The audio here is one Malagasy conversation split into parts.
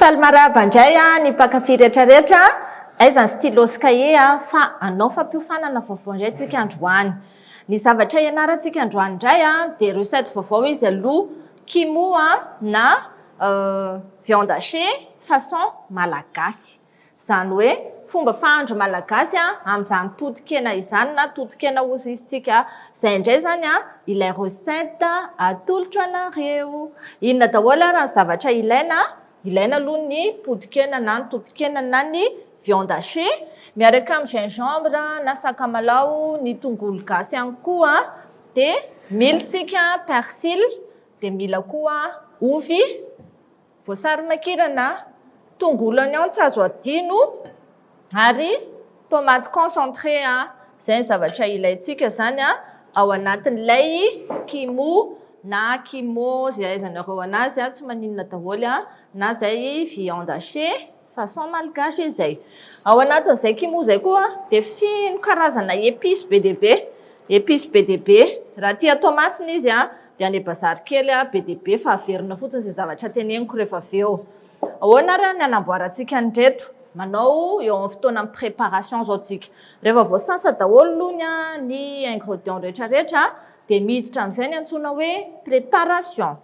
Faly marahaba indray ny mpankafy rehetra rehetra, aiza ny stylo sy cahier fa hanao fampiofanana vaovao indray tsika androany. Ny zavatra hianarantsika androany indray dia recette vaovao izy aloha, kimoa na viande hachée façon malagasy. Izany hoe fomba fahandro malagasy amin'izany totokena izany na totokena hozy izy tsika. Izay indray izany ilay recette atolotro anareo. Inona daholo ary ny zavatra ilaina? Ilaina aloha ny potikena na ny totokena na ny viande hachée miaraka amin'ny gingembre na sakamalaho, ny tongolo gasy ihany koa, dia mila tsika persil, dia mila koa ovy. Voasary makirana, tongolo oignon tsy azo adino ary tomate concentré izay ny zavatra ilaintsika izany ao anatin'ilay kimo na kimo izay ahaizanareo anazy tsy maninona daholo na izay viande hachée façon malgache izay. Ao anatin'izay kimo izay koa dia feno karazana épices be dia be, épices be dia be. Raha aty Toamasina izy Dia any bazary kely aho be dia be fa averina fotsiny izay zavatra teneniko rehefa avy eo. Ahoana ary ny hanamboarantsika an'ireto? Manao eo amin'ny fotoanan'ny préparation izao tsika. Rehefa voasasa daholo aloha ny ingrédients rehetra rehetra dia miditra amin'izay ny antsoina hoe préparation.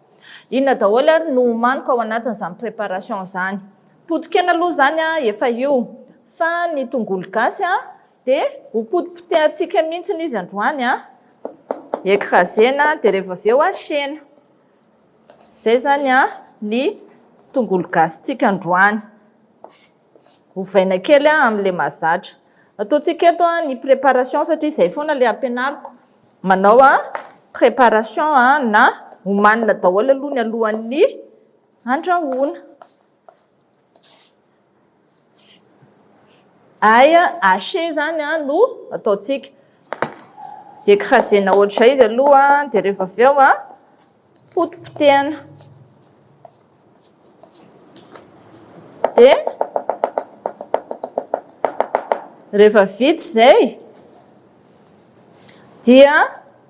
Inona daholo ary no homaniko ao anatin'izany préparation izany? Potikena aloha izany efa io fa ny tongolo gasy Dia ho potipotehantsika mihitsy izy androany an! Écraser-na dia rehefa avy eo hachena. Izay izany an ny tongolo gasintsika androany. Ovaina kely an amin'ilay mahazatra. Ataontsika eto an ny préparation satria izay foana ilay ampianariko. Manao an préparation an na omanina daholo aloha ny alohan'ny andrahoana. Ail haché zany no ataontsika. Écraser-na ohatr'izay izy aloha dia rehefa avy eo potipotehana. Dia rehefa vita izay dia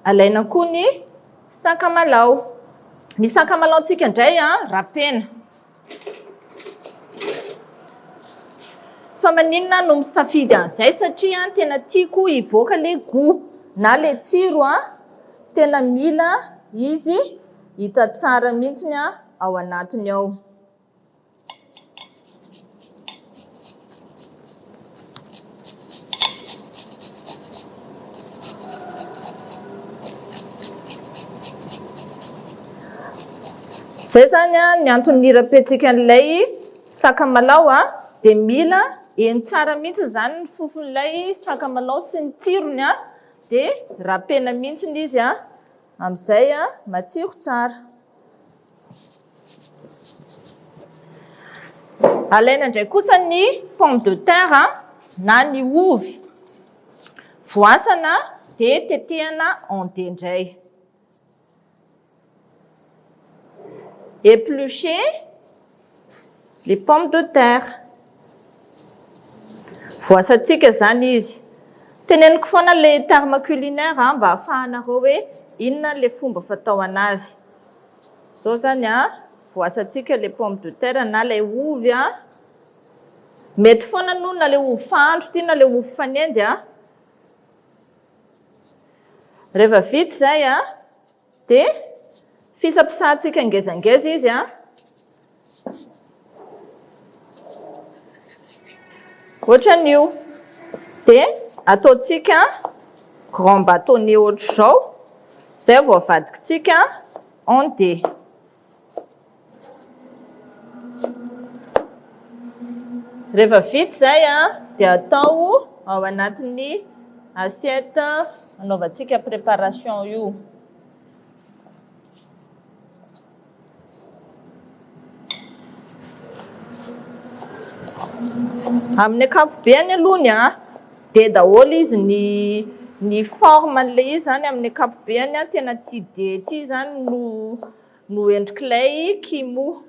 alaina koa ny sakamalaho. Ny sakamalaontsika indray rapena. Fa maninona aho no misafidy an'izay satria tena tiako hivoaka le gout na le tsiro an, tena mila izy hita tsara mihitsiny ao anatiny ao. Zay zany an ny antony nirapentsika an'ilay sakamalaho an, dia mila heno tsara mihitsy zany ny fofon'ilay sakamalaho sy ny tsirony an, dia rapena mihitsy izy an, amin'izay matsiro tsara. Alaina indray kosa ny pomme de terre na ny ovy, voasana dia tetehana en dés indray. Éplucher les pommes de terre. Voasantsika izany izy. Teneniko foana ilay terme culinaire mba ahafahanareo hoe inona ilay fomba fatao anazy. Izao izany an, voasantsika ilay pomme de terre na ilay ovy an. Mety foana aloha na ilay ovy fahandro ity na ilay ovy fanendy an. Rehefa vita izay an, dia fisapisahantsika ngezangeza izy an. Ohatran'io. Dia ataontsika grand bâtonnet ohatr'izao, izay vao avadikitsika en dés. Rehefa vita izay dia atao ao anatin'ny assiette anaovantsika préparation io. Amin'ny ankapobeny aloha ny an, dia daholo izy ny ny forme an'ilay izy izany amin'ny ankapobeny tena ity dia ity izany no no endrik'ilay kimo.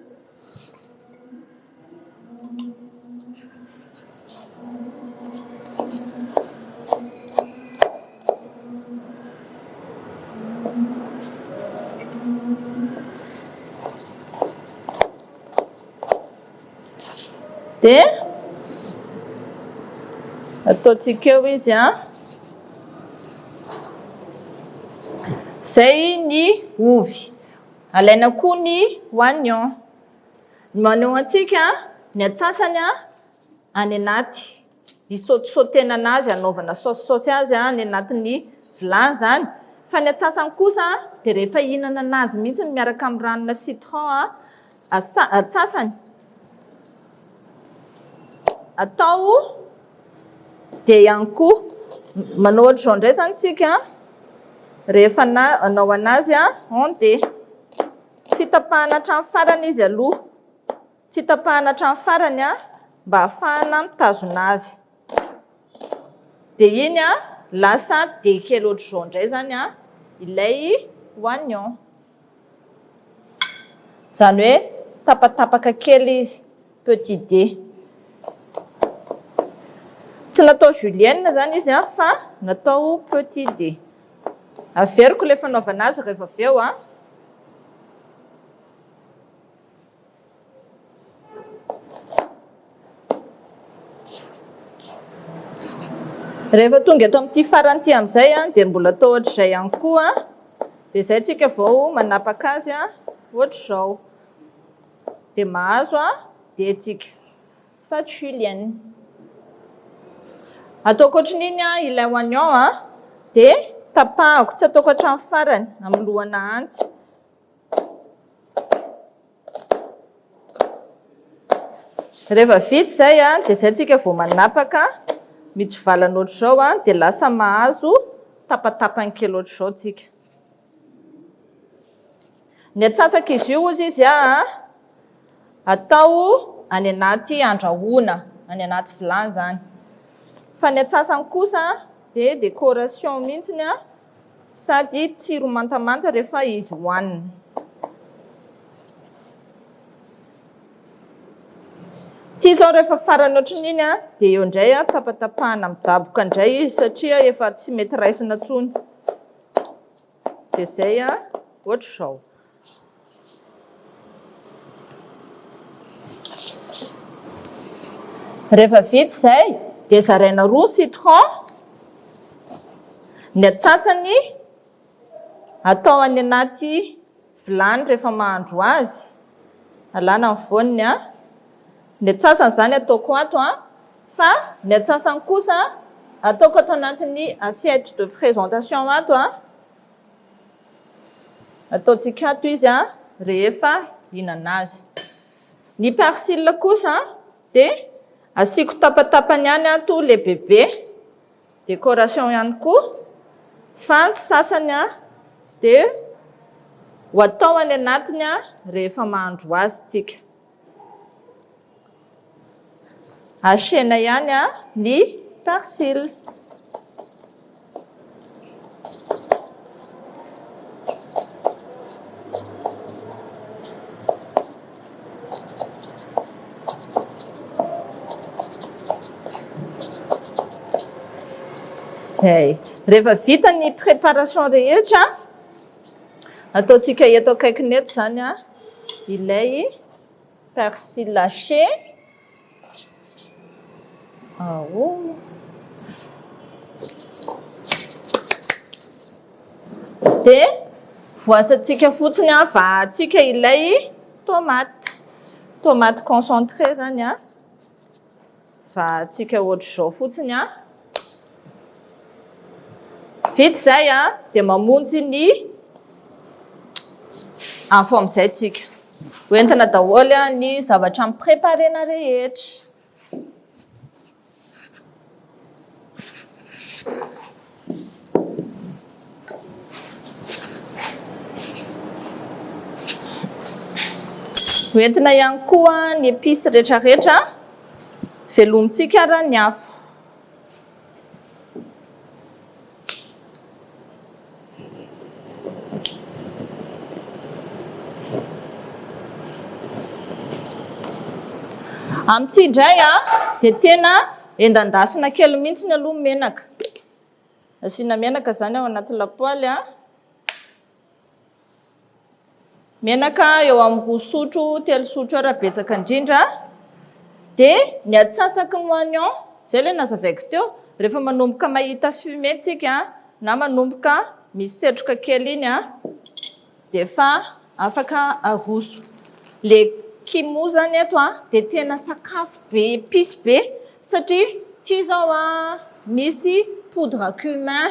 Dia ataontsika eo izy an. Izay ny ovy. Alaina koa ny oignon. Ny oignon antsika, ny antsasany any anaty hisaotisaotena anazy, hanaovana saosisaosy azy any anatin'ny vilany izany. Fa ny antsasany kosa dia rehefa hihinana anazy mihitsy miaraka amin'ny ranona citron, antsasany atao dia ihany koa manao ohatr'izao indray izany tsika rehefa hanao anazy en dé. Tsy tapahana hatramin'ny farany izy aloha. Tsy tapahana hatramin'ny farany mba hahafahana mitazona azy. Dia iny lasa dé kely ohatr'izao indray izany ilay oignon. Izany hoe tapatapaka kely izy, petit dé. Tsy natao julienne izany izy fa natao petit dé. Averiko ilay fanaovana azy rehefa avy eo. Rehefa tonga eto amin'ity farany ity amin'izay dia mbola atao ohatr'izay ihany koa. Dia izay tsika vao manapaka azy ohatr'izao. Dia mahazo dia tsika. Fa julienne. Ataoko ohatran'iny ilay oignon dia tapahako, tsy ataoko hatramin'ny farany, amin'ny lohana antsy. Rehefa vita izay dia izay tsika vao manapaka mitsivalana ohatr'izao dia lasa mahazo tapatapany kely ohatr'izao tsika. Ny antsasak'izy io hozy izy atao any anaty andrahoana, any anaty vilany izany. Fa ny antsasany kosa dia décoration mihitsy sady tsiro mantamanta rehefa izy hohanina. Ity izao rehefa farany ohatran'iny dia eo indray tapatapahana midaboka indray izy satria efa tsy mety raisina intsony. Dia izay ohatr'izao. Rehefa vita izay dia zaraina roa ny citron, ny antsasany atao any anaty vilany rehefa mahandro azy, alana ny voany an, ny antsasany izany ataoko ato an, fa ny antsasany kosa ataoko ato anatin'ny assiette de présentation ato an. Ataontsika ato izy rehefa hihinana azy. Ny persil kosa dia asiako tapatapany ihany ato lehibebe, décoration ihany koa, fa ny sasany dia ho atao any anatiny rehefa mahandro azy tsika. Hachena ihany ny persil. Zay. Rehefa vita ny préparation rehetra, ataontsika eto akaikiny eto izany ilay Persil haché. Ao. Dia voasantsika fotsiny an, vahantsika ilay tomate. Tomate concentré zany an. Vahantsika ohatr'izao fotsiny an. Vita izay an, dia mamonjy ny afo amin'izay tsika. Hoentina daholo ny zavatra mi-préparer-na rehetra. Hoentina ihany koa ny épices rehetrarehetra. Velomintsika ary ny afo. Amin'ity indray dia tena endandasina kely mihitsy aloha ny menaka. Asiana menaka izany ao anaty lapoaly. Menaka eo amin'ny 2 sotro, 3 sotro eo raha betsaka indrindra. Dia ny antsasaky ny oignon, izay ilay nazavaiko teo, rehefa manomboka mahita fumée tsika na manomboka misy setroka kely iny dia efa afaka aroso. Le kimo zany eto dia tena sakafo be épice be satria ity zao misy poudre cumin,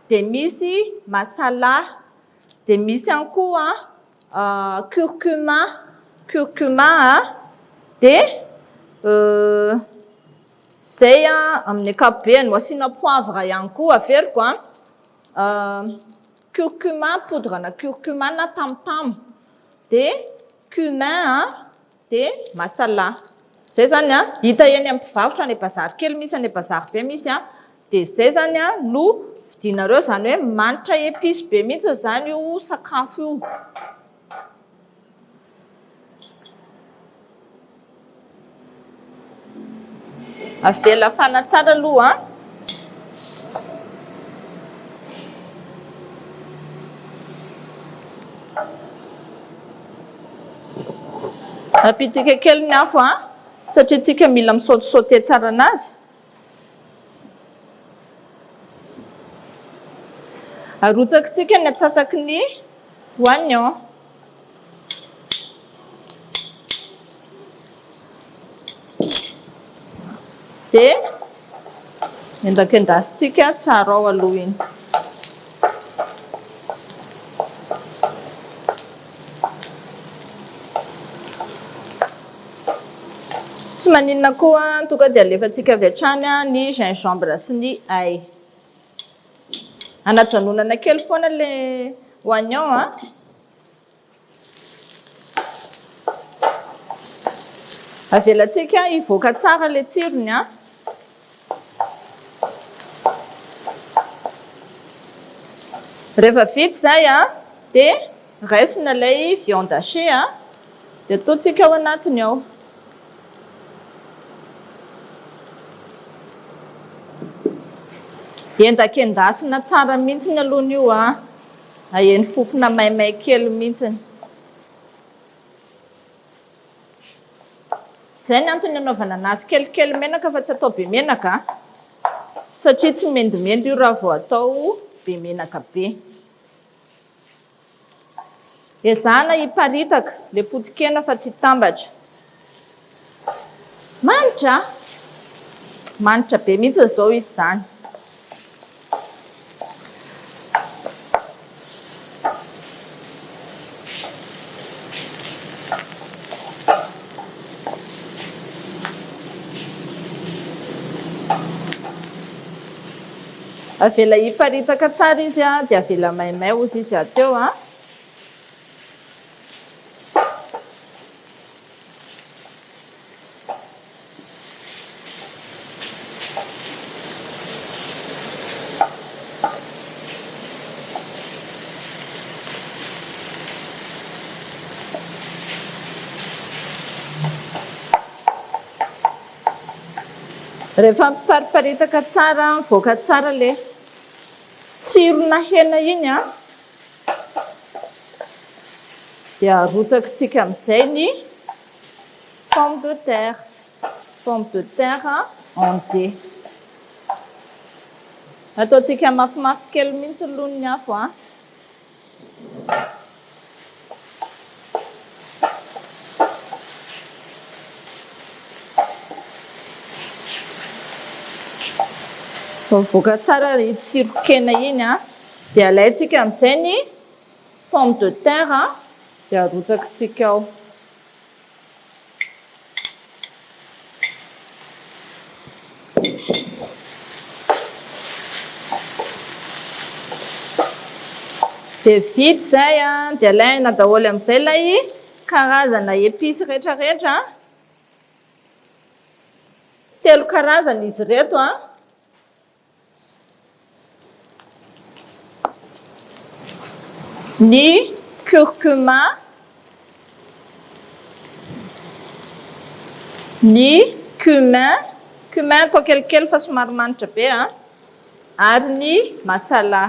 dia misy masala, dia misy ihany koa Curcuma, curcuma a, dia izay amin'ny ankapobeny, asiana poivre ihany koa, averiko an, curcuma, poudre ana curcuma na tamotamo, dia cumin a, dia masala. Izay izany an, hita eny amin'ny mpivarotra any bazary kely misy, any bazary be misy an, dia izay izany an no vidianareo, izany hoe manitra épice be mihitsy izany io sakafo io. Avela hafana tsara aloha an. Ampiantsika kely ny afo a, satria tsika mila mi-saute-sauter tsara anazy. Arotsakitsika ny antsasaky ny oignon. Dia endakendasintsika tsara ao aloha iny. Tsy maninona koa tonga dia alefantsika avy hatrany ny gingembre sy ny ail. Anajanonana kely foana ilay oignon a. Avelantsika hivoaka tsara ilay tsirony an. Rehefa vita izay an, dia raisina ilay viande hachée an, dia ataontsika ao anatiny ao. Endakendasina tsara mihitsy aloha io an. Aheno fofona maimay kely mihitsiny. Izay ny antony anaovana anazy kelikely menaka fa tsy atao be menaka a. Satria tsy mendimendy io raha vao atao be menaka be. Ezahana hiparitaka le potikena fa tsy hitambatra. Manitra a! Manitra be mihitsy izao izy izany. Avela hiparitaka tsara izy dia avela maimay hozy izy ateo a. Rehefa mipariparitaka tsara, mivoaka tsara ilay tsirona hena iny an, dia arotsakitsika amin'izay ny pomme de terre, pomme de terre en dés. Ataontsika mafimafy kely mihitsy aloha ny afo an. Vao mivoaka tsara iny tsiron-kena iny an, dia alaintsika amin'izay ny pomme de terre dia arotsakitsika ao. Dia vita izay an, dia alaina daholo amin'izay ilay karazana épices rehetra rehetra. Telo karazana izy ireto an. Ny curcuma, ny cumin, cumin atao kelikely fa somary manitra be an, ary ny masala.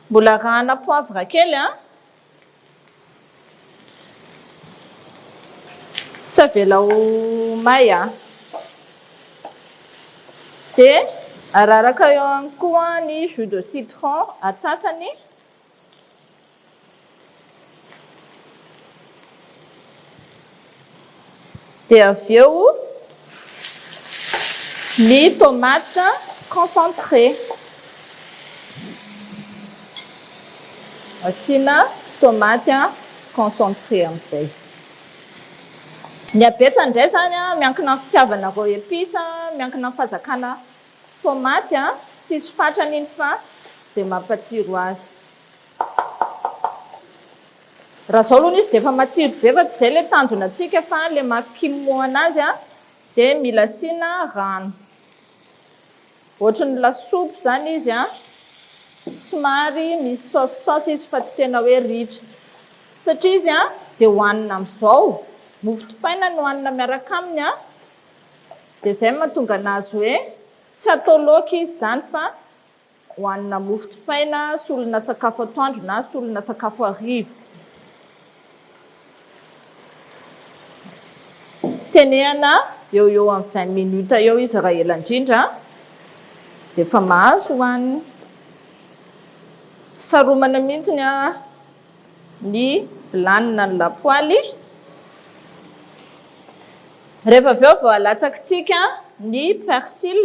Mbola arahana poivre kely an. Tsy avela ho may a. Dia araraka eo ihany koa ny jus de citron atsasany. Dia avy eo ny tomate concentré. Asiana tomate concentré amin'izay. Ny habetsany indray izany miankina amin'ny fitiavanareo épices, miankina amin'ny fahazakana tomate, tsisy fatrany iny fa izay mampatsiro azy. Raha zao aloha izy dia efa matsiro be fa tsy izay ilay tanjona antsika fa ilay maha kimmo anazy dia mila asiana rano. Ohatry ny lasopy izany izy an, somary misy saosy saosy izy fa tsy tena hoe ritra. Satria izy an dia hohanina amin'izao, mofo dipaina no hohanina miaraka aminy an, dia izay no mahatonga anazy hoe tsy atao laoka izy izany fa Hohanina mofo dipaina solona sakafo atoandro na solona sakafo hariva. Tenehana eo ho eo amin'ny vingt minutes eo izy raha ela indrindra dia efa mahazo hohanina. Saromana mihitsy ny vilany na ny lapoaly. Rehefa avy eo vao alatsakitsika ny persil.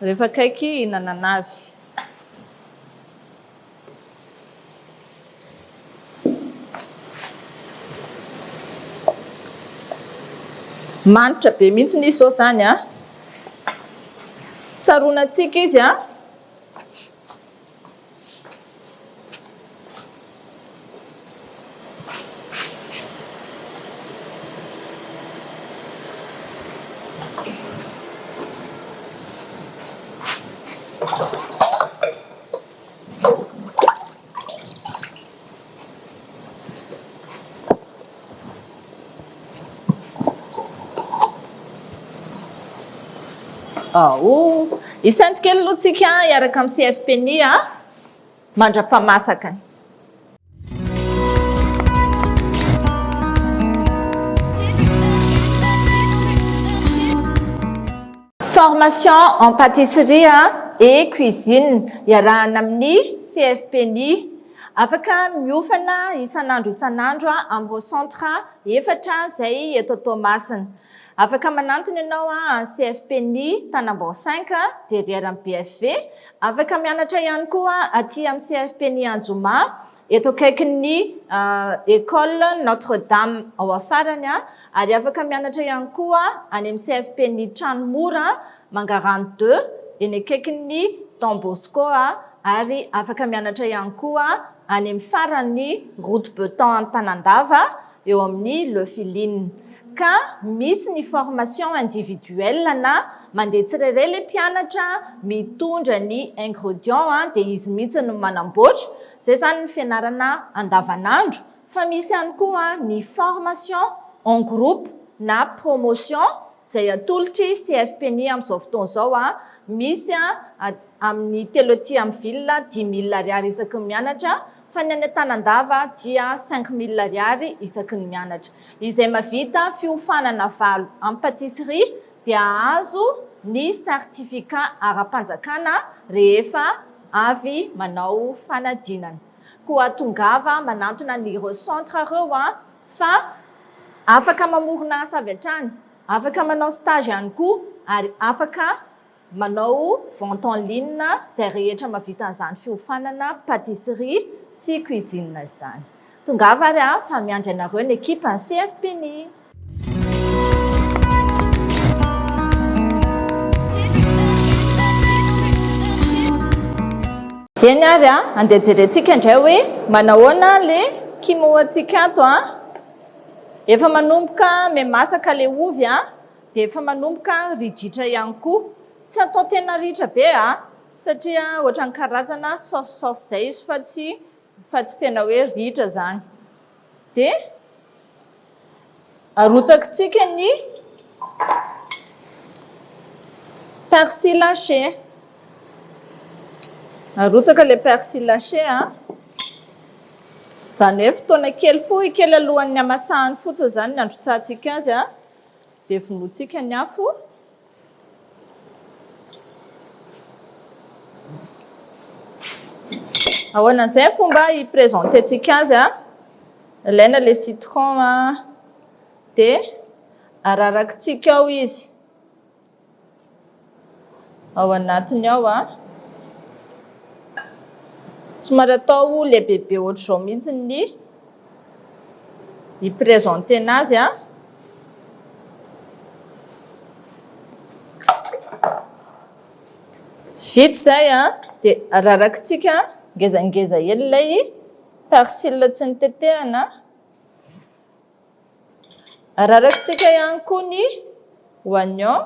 Rehefa akaiky hihinanana azy. Manitra be mihitsy izy izao izany an. Saronantsika izy an. Ao. Hisainto kely aloha tsika hiaraka amin'ny CFPNI a, mandra-pamasakany. Formation en pâtisserie et cuisine iarahana amin'ny CFPNI. Afaka miofana isan'andro isan'andro amin'ireo centre efatra izay eto Toamasina. Afaka manantona ianao any CFPNI Tanambao cinq derrière ny BFV. Afaka mianatra ihany koa aty amin'ny CFPNI Anjoma Eto akaikin'ny Ecole Notre Dame ao afarany ary afaka mianatra ihany koa any amin'ny CFP ny Tranomora, Mangarano deux, eny akaikin'ny Don Bosco ary afaka mianatra ihany koa any amin'ny faran'ny Route Beton Antanandava eo amin'ny Le Filine. Ka misy ny formation individuelle na mandeha tsirairay ilay mpianatra mitondra ny ingredient dia izy mihitsy no manamboatra, izay izany ny fianarana andavanandro, fa misy ihany koa ny formation en groupe na promotion izay atolotry CFPNI amin'izao fotoana izao, misy amin'ny telo aty amin'ny ville dix mille ariary isaky ny mianatra, Fa ny any Antanandava dia cinq mille ariary isaky ny mianatra. Izay mavita fiofanana valo amin'ny pâtisserie dia hahazo ny certificat ara-panjakana rehefa avy manao fanadinana. Koa tongava manantona an'ireo centre ireo fa afaka mamorona asa avy hatrany, afaka manao stage ihany koa ary afaka Manao vente en ligne izay rehetra mahavita an'izany fiofanana pâtisserie sy cuisine izany. Tongava ary a fa miandry anareo ny ekipa ny CFPNI. Eny ary a, andeha jerentsika indray hoe manahoana le kimoa-tsika ato a. Efa manomboka miha-masaka le ovy a. Dia efa manomboka ridritra ihany koa. Tsy atao tena ritra be a! Satria ohatran'ny karazana saosy saosy izay izy fa tsy fa tsy tena hoe ritra izany. Dia arotsakitsika ny persil haché. Arotsaka ilay persil haché a. Izany hoe fotoana kely fohy kely alohan'ny hamasahany fotsiny izany ny androtsahantsika azy dia vonointsika ny afo. Ahoana an'izay ny fomba hi-présenter-ntsika azy a? Alaina ilay citron a, dia ararakitsika ao izy. Ao anatiny ao a. Somary atao lehibebe ohatr'izao mihitsy ny hi-présenter-na azy a. Vita izay a, dia ararakitsika ngezangeza ely ilay persil tsy notetehana. Ararakitsika ihany koa ny oignon.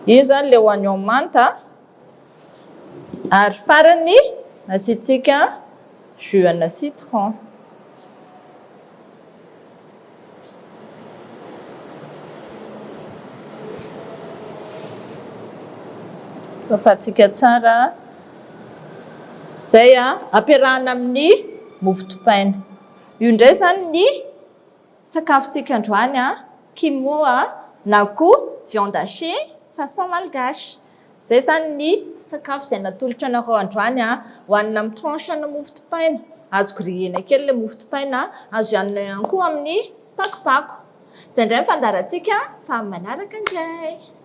Io izany ilay oignon manta. Ary farany asiantsika jus ana citron. Fafantsika tsara izay ampiarahana amin'ny mofo dipaina. Io indray izany ny sakafontsika androany, quinoa na koa viande hachée façon malgache. Izay izany ny sakafo izay natolotra anareo androany a! Hohanina amin'ny tranche ana mofo dipaina. Azo grillena kely ilay mofo dipaina. Azo ihanina ihany koa amin'ny pakopako. Izay indray ny fandaharantsika fa amin'ny manaraka indray.